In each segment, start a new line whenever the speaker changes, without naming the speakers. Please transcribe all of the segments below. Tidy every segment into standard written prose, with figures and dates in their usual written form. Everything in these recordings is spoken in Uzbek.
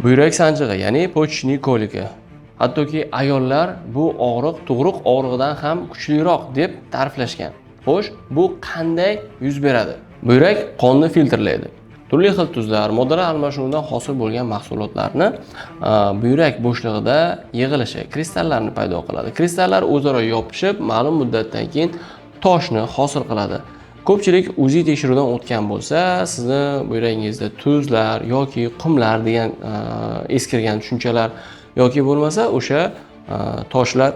Buyrak sanchig'i, ya'ni почечный колика. Hattoki ayollar bu og'riq tug'ruq og'rig'idan ham kuchliroq deb ta'riflashgan. Xo'sh, bu qanday yuz beradi? Buyrak qonni filtrlaydi. Turli xil tuzlar, moddalar almashinuvidan hosil bo'lgan mahsulotlarni buyrak bo'shlig'ida yig'ilishi kristallarni paydo qiladi. Kristallar o'zaro yopishib, ma'lum muddatdan keyin toshni hosil qiladi. Ko'pchilik UZI tekshiruvdan o'tgan bo'lsa, sizni buyragingizda tuzlar yoki qumlar degan eskirgan tushunchalar yoki bo'lmasa o'sha toshlar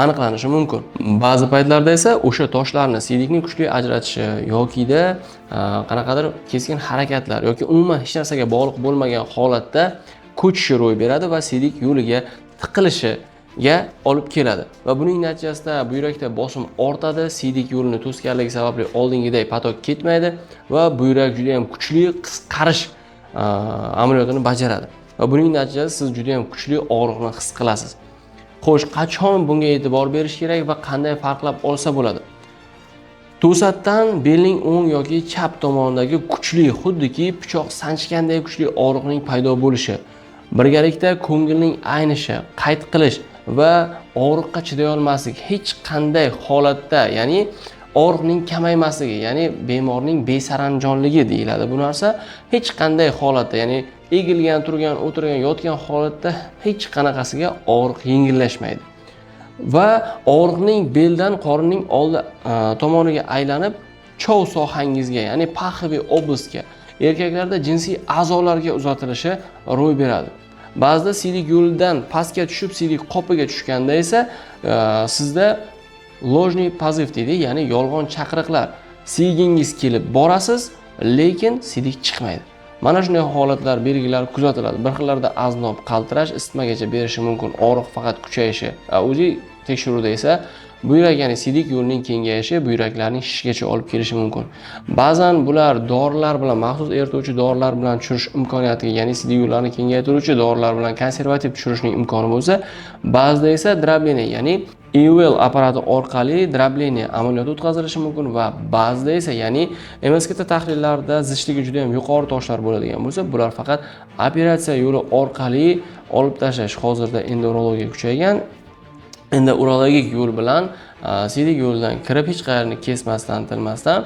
aniqlanishi mumkin. Ba'zi paytlarda esa o'sha toshlarni siydikni kuchli ajratishi yokida qanaqadir keskin harakatlar yoki umuman hech narsaga bog'liq bo'lmagan holatda ko'chishi ro'y beradi va siydik yo'liga tiqilishiga olib keladi va buning natijasida buyrakda bosim ortadi, siydik yo'lini to'sganligi sababli oldingiday поток ketmaydi va buyrak juda ham kuchli qisqarish amaliyotini bajaradi va buning natijasida siz juda ham kuchli og'riqni his qilasiz. Xo'sh, qachon bunga e'tibor berish kerak va qanday farqlab olsa bo'ladi? To'satdan belning o'ng yoki chap tomonidagi kuchli, xuddiki pichoq sanchganday kuchli og'riqning paydo bo'lishi, birgalikda ko'ngilning aynishi, qayt qilish va og'riqqa chiday olmaslik, hech qanday holatda, ya'ni og'riqning kamaymasligi, ya'ni bemorning besaranjonligi deyiladi bu narsa, hech qanday holatda, ya'ni egilgan, turgan, o'tirgan, yotgan holatda hech qanaqasiga og'riq yengillashmaydi va og'riqning beldan qorinning oldi tomoniga aylanib, chov sohangizga, ya'ni паховый область ga, erkaklarda jinsiy a'zolarga uzatilishi ro'y beradi. Ba'zida siydik yo'lidan pastga tushib, siydik qopiga tushganda esa sizda ложный позыв deydi, ya'ni yolg'on chaqiriqlar, siygingiz kelib borasiz, lekin siydik chiqmaydi. Mana shunday holatlar, belgilar kuzatiladi. Bir xillarda aznob, qaltirash, isitmagacha berishi mumkin, og'riq faqat kuchayishi. UZI tekshiruvda esa buyrak, ya'ni siydik yo'lining kengayishi buyraklarning shishigacha olib kelishi mumkin. Ba'zan bular dorilar bilan, maxsus erituvchi dorilar bilan tushirish imkoniyatiga, ya'ni siydik yo'llarni kengaytiruvchi dorilar bilan konservativ tushirishning imkoni bo'lsa, ba'zida esa дробление, ya'ni IVL apparati orqali дробление amaliyoti o'tkazilishi mumkin va ba'zida esa, ya'ni MSKT tahlillarida zichligi juda ham yuqori toshlar bo'ladigan bo'lsa, bular faqat operatsiya yo'li orqali olib tashlash. Hozirda endourologiya kuchaygan, endourologik yo'l bilan siydik yo'lidan kirib, hech qayerini kesmasdan, tilmasdan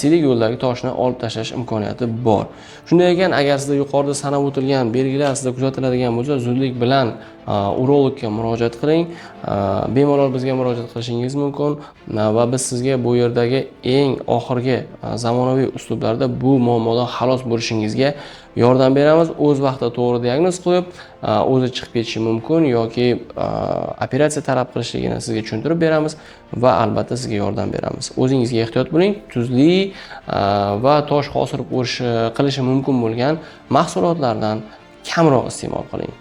siydik yo'ldagi toshni olib tashlash imkoniyati bor. Shunday ekan, agar sizda yuqorida sanab o'tilgan belgilar sizda kuzatiladigan bo'lsa, zudlik bilan urologga murojaat qiling. Bemalol bizga murojaat qilishingiz mumkin va biz sizga bu yerdagi eng oxirgi zamonaviy uslublarda bu muammodan xalos bo'lishingizga yordam beramiz. O'z vaqtida to'g'ri diagnoz qo'yib, o'zi chiqib ketishi mumkin yoki operatsiya talab qilishligini sizga tushuntirib beramiz va albatta sizga yordam beramiz. O'zingizga ehtiyot bo'ling, tuzli va tosh hosil qilishi mumkin bo'lgan mahsulotlardan kamroq iste'mol qiling.